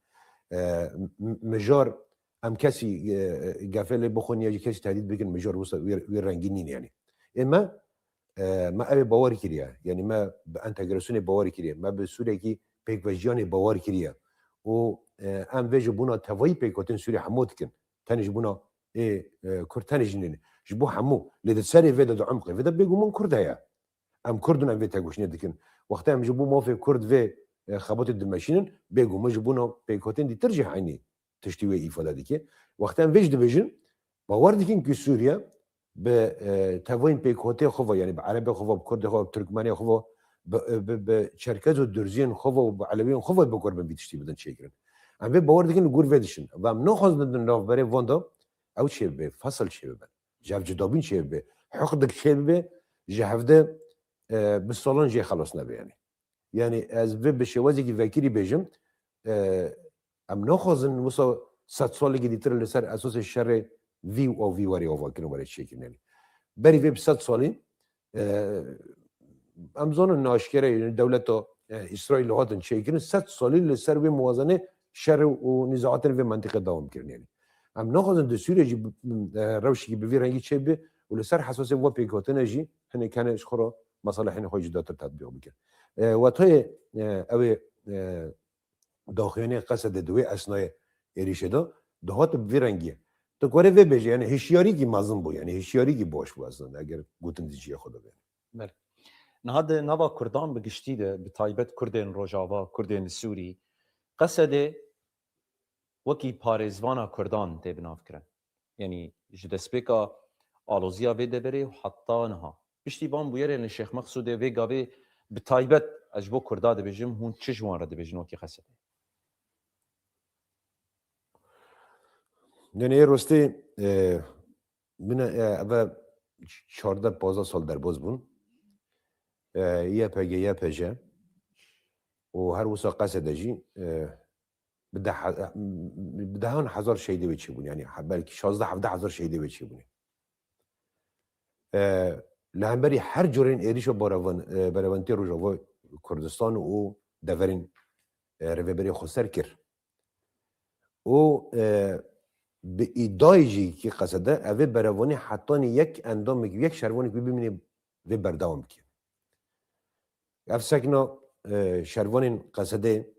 E, m-, m-, mijar, em kesî, e, e, gefê lê bixwin ya jî kesî tehdît bikin, mijar wisa wê, wê rengî nîn, yanî. Ê me, e, me ev ê bawer kiriye. Yanî me bi entegrasyonê bawer kiriye. Me bi Sûrekî pêkvejiyanê bawer kiriye. Û, e, em vê ji bona tevayî pêkhatin Sûrî hemû dikin. Tenê ji bona ê, e, Kurd tenê jî nîne. Ji bo hemû. Lê di serê vê de, di umqê vê de bêguman Kurd heye. Em Kurd in, em vê tegoşînê dikin. Wextê em ji bo mafê Kurd vê, e, xebatê dimeşînin, bêguman ji bona pêkhatên dîtir jî eynî tiştî wê îfade dike. Wextê em vê jî dibêjin, bawer dikin ku Sûriye bi, e, tevayên pêkhatê xwe ve, yanî bi Erebê xwe ve, bi Kurdê xwe ve, bi Tirkmenê xwe ve, bi, e, bi, bi Çerkez û Durziyên xwe ve û bi Elewiyên xwe ve bikarbin vî tiştî bidin çêkirin. Em vê bawer dikin li gor vê dişin. Ve em naxwazin di navberê van de ew çêbibe, fesl çêbibe. Ji hev cudabûn çêbibe. Hiqd çêbibe, ji hevde, e, bi salan jê xelas nebe, yanî. Yanî ez vê bi şêwazekî vekirî bêjim, e, em naxwazin wisa sed salekî dîtir li ser esasê şerê vî û vî werê avakirin, were çêkirin, yanî. Berî vê bi sed salî, e, em zanin naşkere, yanî dewleta, e, Îsraîl hatin çêkirin, sed salî li ser wê muwazenê şer û nîzaatên vê mentiqê dewam kirin, yanî. Em naxwazin di Sûriyê jî bi, bi, e, rewşekî bi vî rengî çêbibe û li ser hesasê va pêkhatine jî hinek hene ji xwe re meselehên xwe jî datir tetbîq bikin. E, wetayê, e, ew ê, e, daxuyaniyê Qesedê di wê esnayê êrîşê de dihat bi vî rengî ye. Tu kore vê bêje, yanî hişyarîkî mezin bû, yanî hişyarîkî baş bû aslında, eger gotin di cihê xwe de be. Belê. Niha di nava Kurdan bi giştî de, bi taybet Kurdên Rojava, Kurdên li Sûrî, Qesedê wekî parêzvana Kurdan tê binavkirin. Yanî ji destpêka aloziya vê deverê û heta niha. Piştî van bûyerên li Şêx Meqsûdê vê gavê bi taybet ez ji bo Kurda dibêjim, hûn çi ji wan re dibêjin wekî Qesedê? Yanî ê rostê, e, min, e, eve çardeh pazdeh sal derbaz bûn. E, Y P G, Y P J û her wisa Qesede jî, e, bi deh, bi dehan hezar şehîdê wê çêbûn. Yanî he-, belkî şazdeh hevdeh hezar şehîdê wê çêbûne. E, li hemberî her curên êrîşa berevan-, e, berevantiyê Rojava Kurdistan û deverên, e, Rêveberê Xweser kir. Û, e, bi îdayê jî kî Qesede, ev ê berevanî hetanî yek endamekî, yek şervanekî wî bimîne vê berdewam bike. Ev sekna, e, şervanên Qesedê,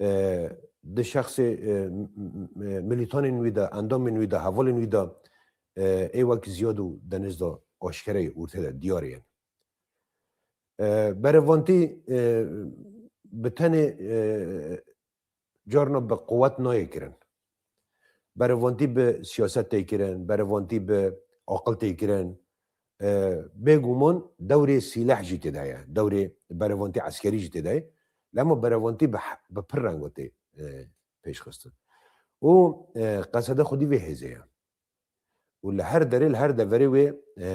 e, di şexsê, e, m-, m-, m-, milîtanên wî de, endamên wî de, hevalên wî de, e, ê wek Ziyad û Deniz de aşkere ye, ortê de, diyar e. E, berevantî, e, bi tenê, e, carna bi quwet nayê kirin. Berevantî bi siyaset tê kirin, berevantî bi aqil tê kirin. E, bêguman dewrê sîleh jî tê de ye, dewrê berevantî eskerî jî tê de ye. Lema berevantî bi he-, bi pir rengo tê, e, pêşxistin. Û, e, Qesede xwedî vê hêzê ye. Û li her derê, li her deverê wê, e,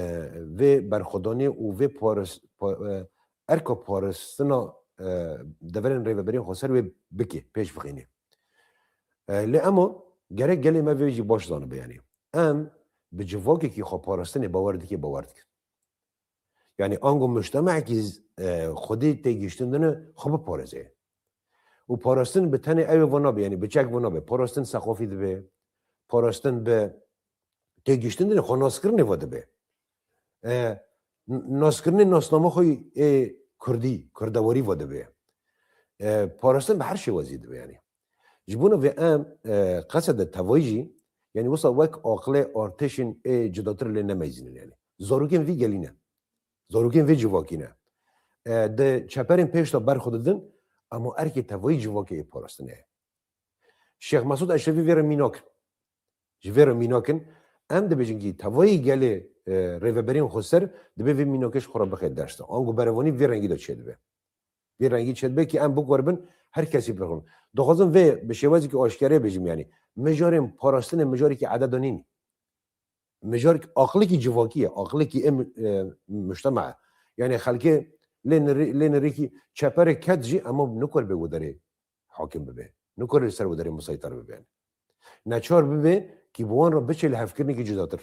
vê berxwedanê û vê paris-, pa-, e, erka paristina, e, deverên rêveberiyên xweser wê bike, pêş bixîne. E, lê ema gerek gelê me vê jî baş zanibe, yanî. Em bi civakekî xweparastinê bawer dike, bawer dikin. Yanî ango mujtemekî, e, xwedî têgihiştin dine, xwe biparêze. Û parastin bi tenê ew ê ve nabe, yanî bi çek ve nabe. Parastin seqafî dibe, parastin bi têgihiştin dine, xwe naskirinê ve dibe. E, n-, naskirinê nasname xwe ê kurdî, kurdewarî ve dibe. E, parastin bi her şêwazî dibe, yanî. Ji bona vê em, e, Qesede tevayî jî, yanî wisa wek aqilê artêşên ê cudatir lê nemeyzînin, yanî. Zarokên vî gelî ne. Zarokên vê civakî ne. e, di çeperên pêş de berxwe didin, ema erkê tevayî civakê ê parastinê ye. Şêx Mesûd Eşrefî vê re mînak in. Ji vê re mînak in. Em dibêjin kî tevayî gelê, e, rêveberiyên xweser dibe vê mînakê ji xwe re bixe dest de. Ango berevanî vê rengî de çêdibe. Vê rengî çêdibe kî em bikoribin her kesî bi xwe. Dixwazim vê bi şêwazekî aşkerê bêjim, yanî mijarên parastinê mijarekî ededa nîn. Mijar aqilekî civakî ye, aqilekî ê mi-, e, mujtema ye. Yanî xelkê lê nirî-, lê nirîkî çeperê ket jî ema nikor bê wê derê hakim bibe. Nikor li ser wê derê museytir bibe. Neçar bibe kî bi wan re biçe li hevkirinekî cudatir.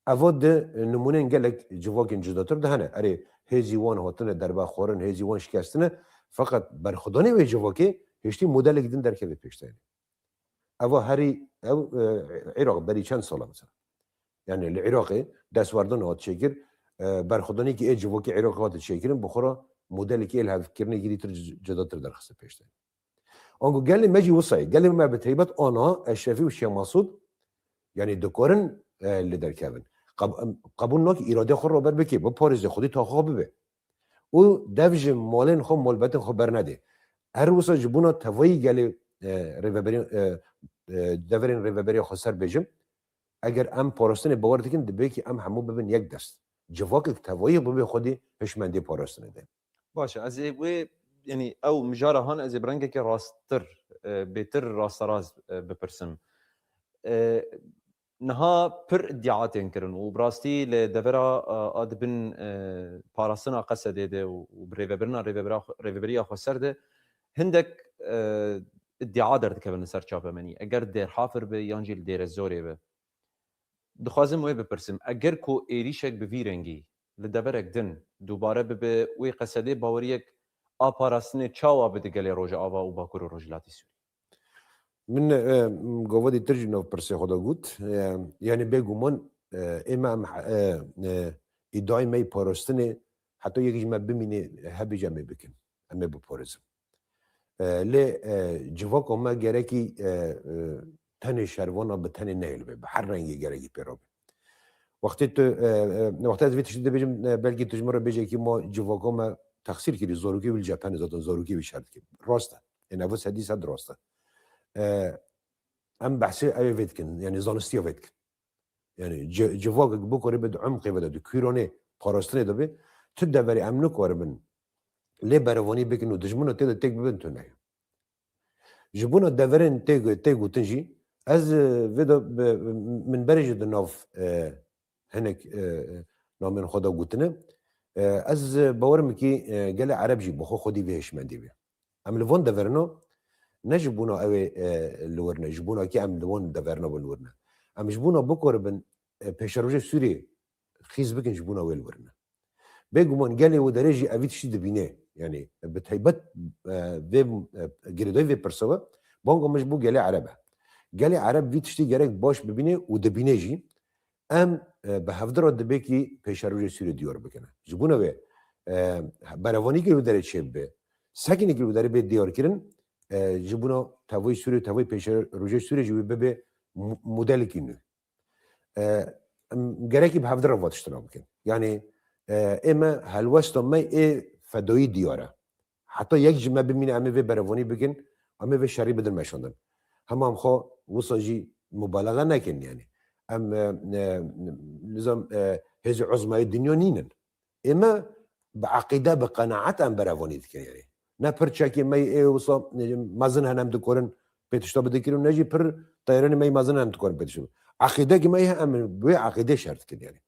Eva di nimûneyên gelek civakên cudatir de hene. Erê, hêzî wan hatine derbe xwarin, hêzî wan şikestine. Feqet berxwedanê wê civakê hiştî modelek din derkeve pêşteyne. Eva herî ew, e, Iraq berî çend sala mesela. Yani li Iraqê destwerdana hat çêkir, e, berxwedanekî ê civakê Iraqê hat çêkirin, bi xwe re modelekî ê li hevkirinekî dîtir c-, cudatir derxiste pêşteyne. Ango gelê me jî wisa ye. Gelê me bi teybet ana Eşrefî û Şêx Mesûd, yanî dikarin, e, li derkevin. Qeb-, em, qebûl nake îradê xwe raber bike, biparêze, xwedî taxa xwe bibe. Û dev ji malên xwe, malbetên xwe bernedê. Her wisa ji bona tevayî gelê, e, rêveberî, e, e, deverên rêveberiya xweser bêjim, eger em parastinê bawer dikin, dibe ki em hemû bibin yek dest. Civakek tevayî bibe xwedî hişmendê parastinê de. Baş e, ez ê wê, yanî ew mijara han ez ê bi rengekî rasttir, e, bêtir rasterast, e, bipirsim. E, niha pir îdîa tên kirin û bi rastî li devera, e, a dibin, e, parastina Qesedê de û, û bi rêvebirina rêvebira-, rêveberiya xweser de hindek, e, îdîa derdikevin li ser çapemenî. Eger Dêrhafir be yan jî li Dêrezorê be. Dixwazim wê bipirsim, eger ku êrîşek bi vî rengî li deverek din dubare bibe, wê Qesedê baweriyek a parastinê çawa bide gelê Rojava û Bakur û Rojhilatê Sûriyê? Min, e, gava dîtir jî nav pirsê xwe de got. E, yanî bêguman, e, ê me em, e, e, îdayê me yê parastinê heta yek ji me bimîne hebê jî em ê bikin. Em ê biparêzin. E, lê, e, civaka me gerekî, e, e, tenê şervana bi tenê nehêlibe. Bi her rengê gerekî pê re be. Wextê tu, e, e, wextê ez vê tiştî dibêjim, e, belkî tu ji min re bêje kî ma civaka me texsîr kirî, zarokê wî li cephe ne, zaten zarokê wî şer dike. Rast e. Ê, ev sedî sed rast e. E, em behsê ew ê vê dikin, yanî zanistiya vê dikin. Yanî ci-, civakek bikore be di umqê ve de, di kûranê parastinê de be, tu deverê em nikaribin lê berevanî bikin û dijmino tê de têk bibin tune ye. Ji bona deverên tê, tê gotin jî, ez, e, vê de bi, min berê jî di nav, e, hinek, e, namên xwe de gotine. E, ez, e, bawer im kî, e, gelê Ereb jî bi xwe xwedî vê hişmendî be. Em li van deverina ne ji bona ew ê, e, li wir ne, ji bona kî em li van deverina bin wir ne. Em ji bona bikaribin, e, pêşerojê Sûriyê xîz bikin ji bona wê li wir ne. Bêguman gelê wê derê jî evî tiştî dibîne. Yanî bi taybet, e, vê, e, girêdayî vê pirsa ve, banga min ji bo gelê Ereb e. Gelê Ereb vî tiştî gerek baş bibîne û dibîne jî. Em, e, bi hevdira dibê kî pêşerojê Sûriyê diyar bikine. Ji bona wê, e, berevanîkê wê derê çêbibe. Sekinekî wê derê bê diyarkirin, e, ji bona tevayî Sûriyê, tevayî pêşerojê Sûriyê jî wê bibe mu-, modelekî nû. E, em gerekî bi hevdira va tiştira bikin. Yanî, e, ê me helwesta me ê fedayî diyar e. Heta yek ji me bimîne, em ê vê berevanî bikin, em ê vê şerî bidin meşandin. Hema em xwe wisa jî mubalaxa nekin, yanî. Em, e, e, nizam, e, hêzê uzmayê dinya nînin. Ê me bi eqîde, bi qenaet em berevanî dikin, yanî. Ne pir çekê me yê wisa, e, mezin hene em dikorin pê tişta bidikirin, ne jî pir teyranê me yê mezin hene em dikorin pê tişta. Eqîdekî me heye, em bi wê eqîdê şer dikin, yanî.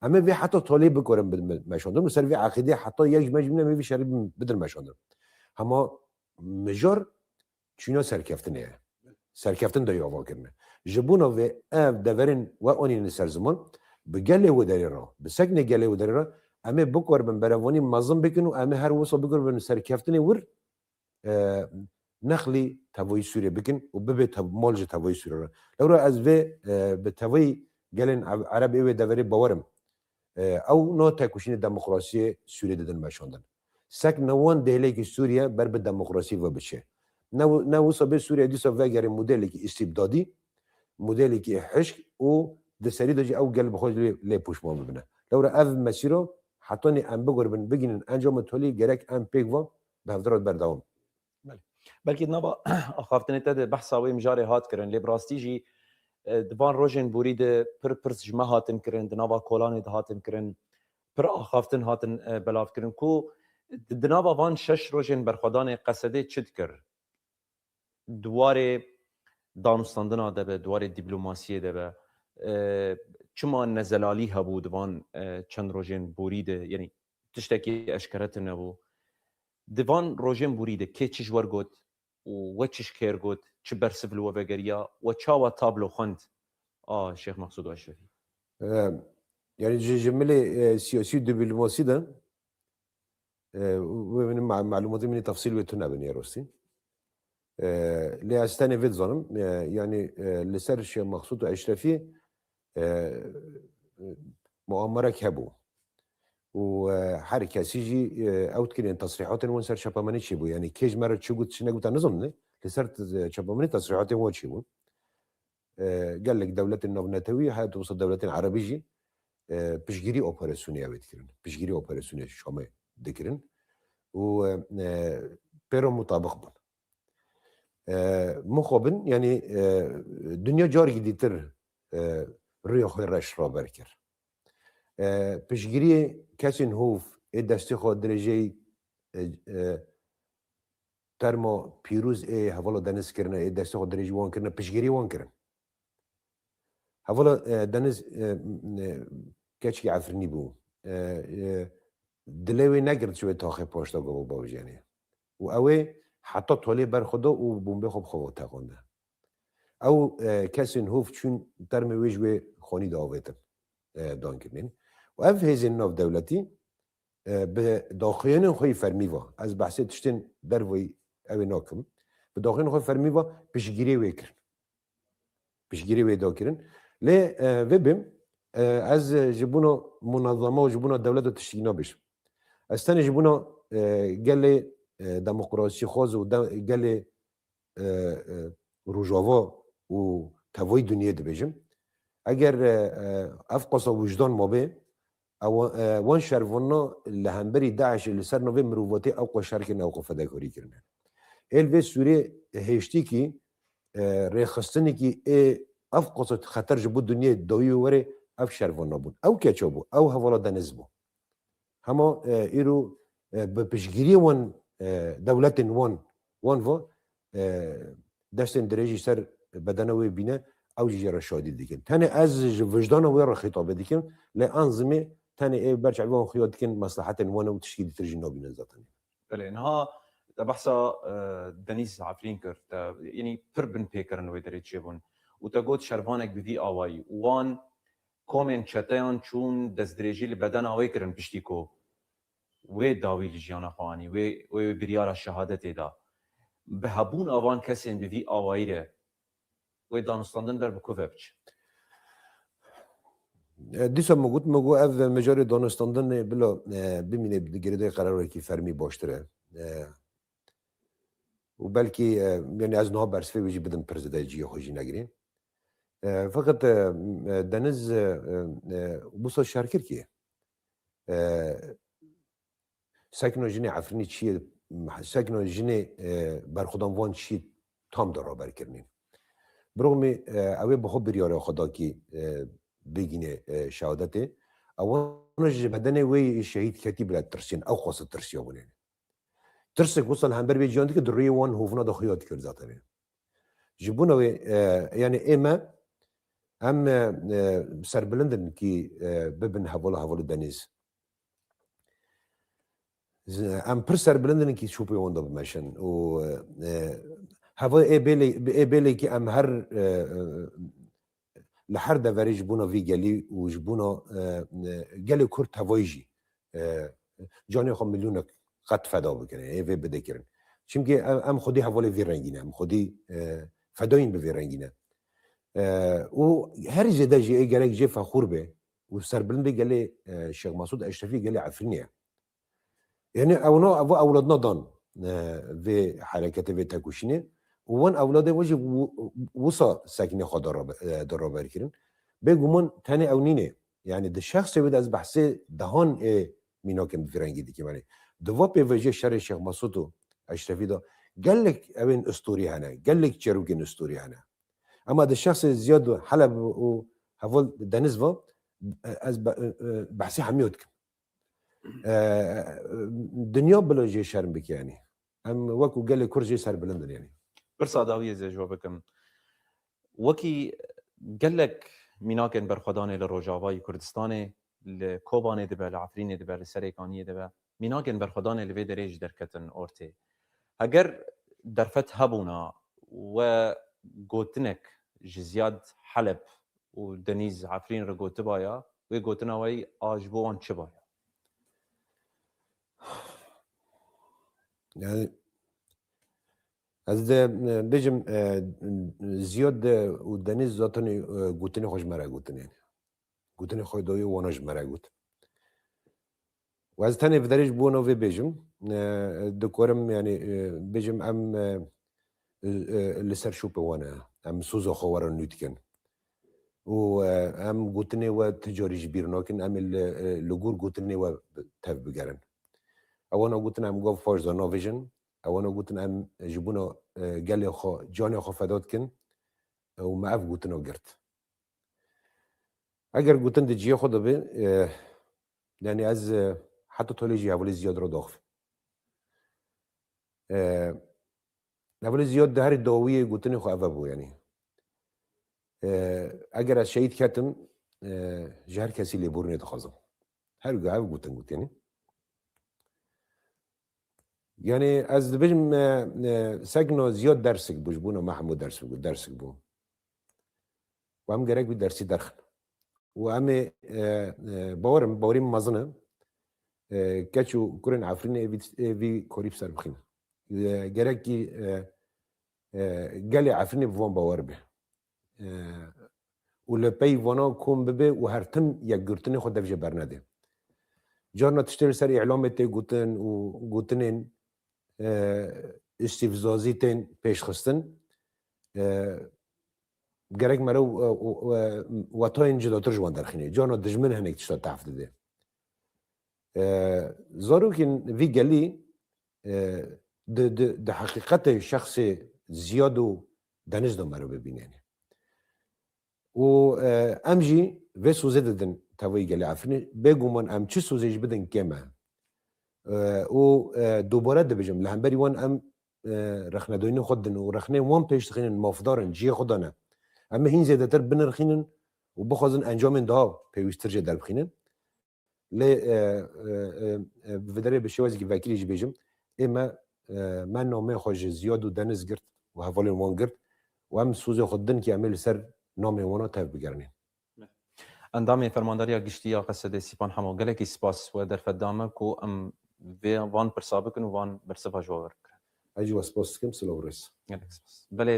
Em ê vê heta talê bikorin bidin me-, meşandin. Li ser vê eqîdê heta yek ji me jî bimîne, em ê vê şerî bidin meşandin. Hema mijar çûna serkeftinê ye. Serkeftin de ava kirine. Ji bona vê ev deverên we anîne ser ziman, bi gelê wê derê re, bi sekinê gelê wê derê re, em ê bikaribin berevanî mezin bikin û em ê her wisa bikaribin serkeftinê wir, e, nexlî tevayî Sûriyê bikin û bibe tev-, mal ji tevayî Sûriyê re. Lewra ez vê, e, bi tevayî gelên Ev-, Ereb ê wê deverê bawer im. E, ew na têkoşînê demokrasiyê Sûriyê didin meşandin. Sek ne wan dêhlekî Sûriye ber bi demokrasî ve biçe. Ne wi-, ne wisa bê Sûriye dîsa vegerê modelekî îstîbdadî, modelekî hişk û di serî de jî ew gel bi xwe lê, lê pûşman bibine. Lewra ev mesîro Hetanî em biguribin, bigihînin encama tolî, gerek em pêk ve bi hevdira berdewam. Belê. Belkî di nava axaftinê te de behsa wê mijarê hat kirin, lê bi rastî jî, e, di van rojên borî de pir pirs ji me hatin kirin, di nava kolanê de hatin kirin, pir axaftin hatin, e, belav kirin ku di, di nava van şeş rojên berxwedanê Qesedê çi dikir? Di warê danûstandina de be, di warê dîplomasiyê de be, e, çima nezelalî hebû di van, e, çend rojên borî de, yanî tiştekî eşkere tune bû. Di van rojên borî de kê çi ji we got û we çi ji kê got, çi bersiv li we vegeriya, we çawa tablo xwend a Şêx Mexsûd û Eşrefî? E, yanî ji, ji milê, e, siyasî û dîplomasî de, e, wê min ma-, malûmatê min ê tefsîl wê tune bin, ya rastî. E, lê ez tenê vê dizanim, e, yanî, e, li ser Şêx Mexsûd û Eşrefî, e, muamerek hebû. Û, e, her kesî jî, e, ew dikirên tesrîhatên wan ser çapemenî çêbû. Yanî kê ji me re çi got, çi negot, ez nizanim, ne? Li ser t-, çapemenî tesrîhatên wan çêbû. E, gelek dewletên navnetewî, heta wisa dewletên erebî jî, e, piştgirî operasyonê ew ê dikirin. Piştgirî operasyonê Şamê dikirin. Û, e, e, pê re mutabiq bûn. E, mixabin, yanî, e, dinya carekî dîtir, e, rûya xwe reş raber kir. E, piştgiriyê kesên hov ê destê xwe dirêjeyî, e, e, terma pîroz ê hevala Deniz kirine, ê destê xwe dirêjî wan kirine, piştgiriyê wan kirin. Hevala, e, Deniz, e, e, keçkî Efrînî bû. E, e, dilê wê negirt ji wê taxê paşta gava bav jenê. Û ew ê heta tolê ber xwe da û bombê xwe bi xwe ve teqande. Ew, e, kesên hov çûn termê wê ji wê xanî de avêtin, e, dan kirinên. Û ev hêzên nav dewletî, e, bi daxuyanên xwe yî fermî ve, ez behsê tiştên derveyî ew ê nakim, bi daxuyanên xwe fermî ve piştgirê wê kirin. Piştgirê wê da kirin. Lê, e, vê bim, e, ez ji bona munezama û ji bona dewleta tiştekî nabêjim. Ez tenê ji bona, e, gelê, e, demokrasîxwaz û de-, gelê, e, e, Rojava û tevayî dinyê dibêjim. Eger, e, e, ev qasa wijdan mabe, ew, e, wan şervanna li hemberî DAIŞê li ser navê mirovatê ew qas şer kirine, ew qas fedakarî kirine. Ê li vê sûrê hêştîkî, e, rêxistinekî ê ev qasa xeter ji bo dinyê dawî wê were ev şervanna bûn. Ew keça bû, ew hevala Deniz bû. Hema, e, îro, e, bi piştgiriyê wan, e, dewletên wan, wan va, e, destên dirêjî ser bedena wê bîne, ew jî jê re şadî dikin. Tenê ez ji wijdana wê re xîtabê dikim, lê an zimê tenê ê ber çavê wan xuya dikin, meslehetên wan û tişkî dîtir jî nabînin zaten. Belê, niha te behsa, e, Denîz Efrîn kir, te, yanî pir binpêkirin wê derê çêbûn û te got şervanek bi vî awayî û wan komên çeteyan çûn destdirêjî li bedena wê kirin piştî ku wê dawî li jiyana xwe anî, wê, wê biryara şehadetê da. Bi hebûna van kesên bi vî awayî re wê danûstandin ber bi ku ve biçe? E, dîsa min got, min got ev mijarê danûstandinê bila, e, bimîne di girêdayî qerarekî fermî baştir e. E, û belkî, e, yanî ez niha bersivê wê jî bidim, pir zêde cihê xwe jî negirê. E, feqet, e, e, Deniz, e, e, e, wisa şer kir kî, e, sekna jinê Efrînî çi ye, sekna jinê, e, berxwedan wan çi ye, tam de raber kirinî. Biromî, e, ew ê bi xwe biryara xwe da kî, e, bigîne, e, şehadetê. Ewana ji bedenê wê şehîd ketî bile tirsîn, ew xwest tirsiya bûnê. Tirsek wisa li hember vê ciyan dike, di rûyê wan hovna de xuya dikir zaten. Ji bona wê, e, yanî ê me, em, e, e, serbilind in kî, e, bibin hevala hevalê Denîz. Z-, em pir serbilind in kî şopê wan de bimeşin û, e, e, heva ê bêlê, ê bêlê kî em her, e, e, li her deverê ji bona vî gelî û ji bona, e, e, gelê Kurd tevayî jî, e, canê xwe milyonek qet feda bikin, ê vê bide kirin. Çimkî em, em xwedî hevalê vî rengî ne, em xwedî, e, fedayîn bi vî rengî ne. E, û her zêde jî ê gerek jê fexûr be û serbilindê gelê, e, Şêx Mesûd Eşrefî gelê Efrînê ye. Yanî ewna, ev ewladna dan, e, vê hereketê, vê tekoşînê û wan ewladê we jî wi-, wisa seknê xwe da rabe-, e, da raber kirin. Bêguman tenê ew nîne. Yanî di şexsê wê de ez behsê dehan ê mînakên bi vî rengî dikî. Yanî di va pêvajoya şerê Şêx Mesûd û Eşrefî de gelek evên ustorî hene, gelek çêrokên ustorî hene. Ema di şexsê Ziyad û Heleb û heval Deniz ve, e, ez be-, e, e, behsê hemiya dikim. E, dinya bila jê şerm bike yanî. Em wekû gelê Kurd jê serbilind in yanî. Pirsa dawiyê ez ê ji we bikim. Wekî gelek mînakên berxwedanê li Rojavayê Kurdistanê, li Kobanê dibe, li Efrînê dibe, li Serêkaniyê dibe, mînakên berxwedanê li vê derê jî derketin ortê. Heger derfet hebûna we gotinek ji Ziyad Heleb û Denîz Efrîn re gotibaya, wê gotina we a ji bo wan çi baya? Yani, ez de, e, bêjim, e, Ziyad de û Deniz zaten, e, gotinê xwe ji me re gotin, yani. Gotinê xwe dawî wana ji me re got. Û ez tenê bi derê ji bo wana vê bêjim, e, dikarim, yani, e, bêjim em, e, e, e, li ser şopê wan e. Em soza xwe were nû dikin. Û, e, em gotinê we ti carî ji bîr nakin, em ê li, e, li gor gotinê we tev bigerin. Ewana gotin em gav farza navêjin, ewana gotin em ji bona, e, gelê xwe, canê xwe feda dikin, e, û me ev gotina girt. Eger gotin di cihê xwe de be, e, yani ez, e, heta tolê jî hevalê Ziyad re daxivim. E, hevalê Ziyad di herî dawiyê gotinê xwe eve bû, yani. E, eger ez şehîd ketim, e, ji her kesî lêborînê dixwazim. Her gu ev gotin got, yani. Yani ez dibêjim, e, e, sekno Ziyad dersik bû, ji bona me hemû ders bû, dersik bû. Û em gerek wî dersî derxin. Û em ê, e, e, bawerim, bawerî min mezin e, e, keç û kurên Efrînê ê vî, ê vî korî bi ser bixîn. E, gerekî, e, e, gelê Efrînê bi van bawer be. E, û li pey vana kom bibe û her tim yekgirtinê xwe dev jê bernede. Carna tiştê li ser îlamê tê gotin û gotinên, e, îstîfzazî tên pêşxistin, e, gerek meriv, e, e, e, wetayên cudatir ji wan derxîne. Carna dijmin hinek tişta tehf dide. E, zarokên vî gelî, e, di, di, di heqîqetê şexsê Ziyad û Deniz de meriv bibînenê. Û, e, em jî vê sozê didin tevayî gelê Efrînê. Bêguman em çi sozê jî bidin kêm e. E, û, e, dubare dibêjim, li hemberî wan em, e, rexnedoyînê xwe didin û rexneyên wan pêş dixînin, mafdar in, cihê xwe dane. Em ê hîn zêdetir binirxînin û bixwazin encamên daha pêwîsttir jê derbixînin. Lê, e, e, e, e, bi vê derê bi şêwazekî vekirî jî bêjim, ê me, e, me nameyê xwe ji Ziyad û Deniz girt û hevalên wan girt û em sozê xwe didin ki em ê li ser nameyê wana tev bigerînin. Endamê Fermandariya Giştî ya Qesedê Sîpan Hemo, gelekî spas we derfet da me ku em vê van pirsa bikin û van bersiva ji we werbigirin. Ez jî we spas dikim, silav û rêz. Gelek spas. Belê,